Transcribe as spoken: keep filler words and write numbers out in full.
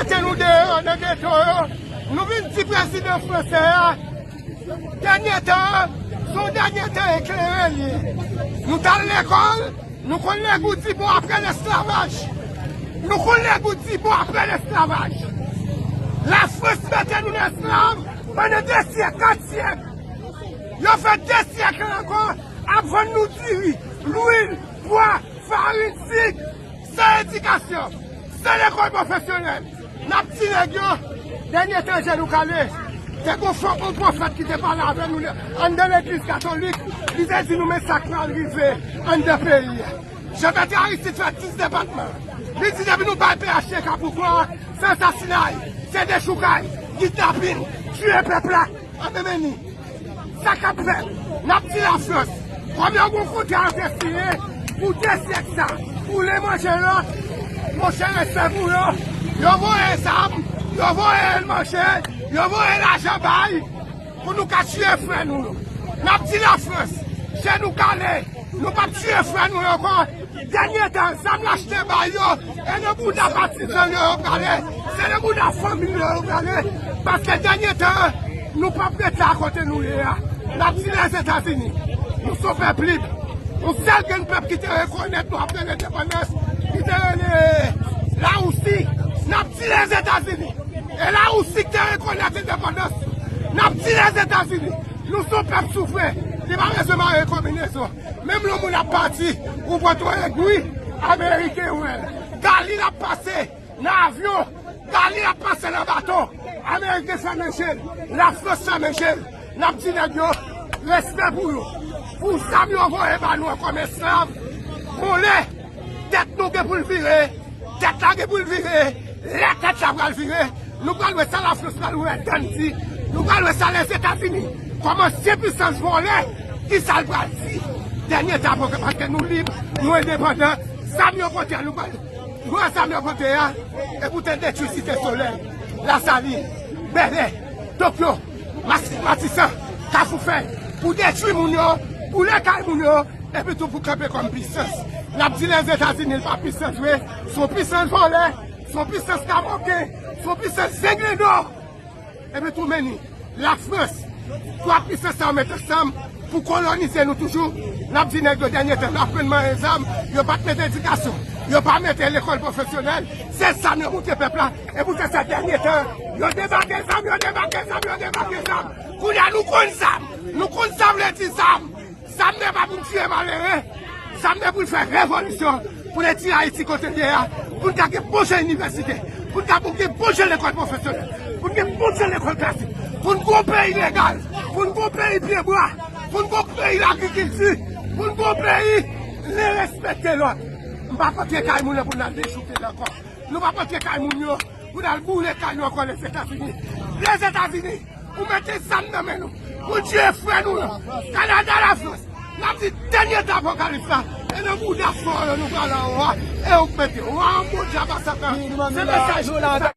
Mete nou deyò nan geto yo. Nou vin di prezidan fransè a, dènye tan an, se yon dènye tan eklere li ye. Nou t al lekòl, nou konn lè Gou di bon apre lesklavaj. Nou konn lè Gou di bon apre lesklavaj. Lafrans mete nou nan esklav pandan de syèk, kat syèk. Yo fè de syèk ankò ap vann nou diri, lwil, pwa, farin, sik, san edikasyon, san lekòl pwofesyonèl. N ap di nèg yo, dènye tan je nou kale. Te gon fo, yon pwofèt ki te pale avè nou anndan legliz katolik, li te di nou men sa k pral rive anndan peyi a. Jean Bertrand Aristide fè dis depatman. Li di depi nou bay P H T K pouvwa a, se asasinay, se dechoukay, kidnapin, tiye pèp la. Anben meni, sa k ap fèt? N ap di Lafrans, kòm yo gon kontra yo te siyen pou de syèk sa, pou le manje lòt, monchè, respè pou yo. Yo voye zam, yo voye manje, yo voye lajan bay pou nou ka tiye frè nou yo. N ap di Lafrans, je nou kale. Nou p ap tiye frè nou yo ankò. Dènye tan, zam n achte bay yo, e nan bouda patizan yo yo prale. Se nan bouda fanmi yo yo prale. Paske dènye tan, nou p ap ret la kote nou ye a. N ap di Lèzetazini, nou se yon pèp lib. Yon sèl grenn pèp ki te rekonèt nou apre lendepandans, ki te rele Lawousi. N ap di Lèzetazini, e Lawousi ki te rekonèt endepandans. N ap di Lèzetazini, nou se yon pèp souvren. Li pa bezwen mare konbinezon. Menm lè yon moun ap pati, ou pran twa egwi, Ameriken wè l. Gali l ap pase nan avyon, Gali l ap pase nan bato, Ameriken fèmen je l, Lafrans fèmen je l. N ap di nèg yo, respè pou yo. Pou zam yo voye ba nou an kòm esklav, gon lè, tèt nou gen pou l vire, tèt la gen pou l vire, lè tèt la pral vire, nou pral wè sa Lafrans pral wè Gandhi, nou pral wè sa Lèzetazini, kòm ansyen pisans vòlè, kisa l pral di. Dènye tan, paske nou lib, nou endepandan, zam yo pote a, nou pral pran zam yo pote a, e pou te detwi Site Solèy, Lasalin, Bèlè, Tokyo, Mas-, Matisan, Kafou Fèy, pou detwi moun yo, boule kay moun yo, epi tou pou kanpe kòm pisans. N ap di Lèzetazini, li pa pisans vre, se yon pisans vòlè, se yon pisans kamoken, se yon pisans zenglendo. Epi tou meni, Lafrans, twa pisans sa yo met ansanm pou kolonize nou toujou. N ap di nèg yo dènye tan, n ap pran manye zam, yo pa t mete edikasyon, yo pa mete lekòl pwofesyonèl, se zam yo montre pèp la. E pou se sa dènye tan, yo debake zam, yo debake zam, yo debake zam. Kounye a nou konn zam, nou konn sa vle di zam. Zam nan pa pou n tiye malere, zam nan pou n fè revolisyon, pou n retire Ayiti kote l ye a, pou n ka gen bon jan inivèsite, pou n ka pou gen bon jan lekòl pwofesyonèl, pou n gen bon jan lekòl klasik, pou n gen yon peyi legal, pou n gen yon peyi pye bwa, pou n gen yon peyi lagrikilti, pou n gen yon peyi len respekte lòt. M p ap antre kay moun nan pou n al dechouke l ankò. Nou p ap antre kay moun yo pou n al boule kay nou ankò Lèzetazini. Lèzetazini, ou mete zam nan men nou pou tiye frè nou yo. Kanada, Lafrans, n ap di dènye tan apokalips la. E nan bouda fò yo nou pral anwo a. E ou k mete yo. Wa an bon djab a Satan. Se mesaj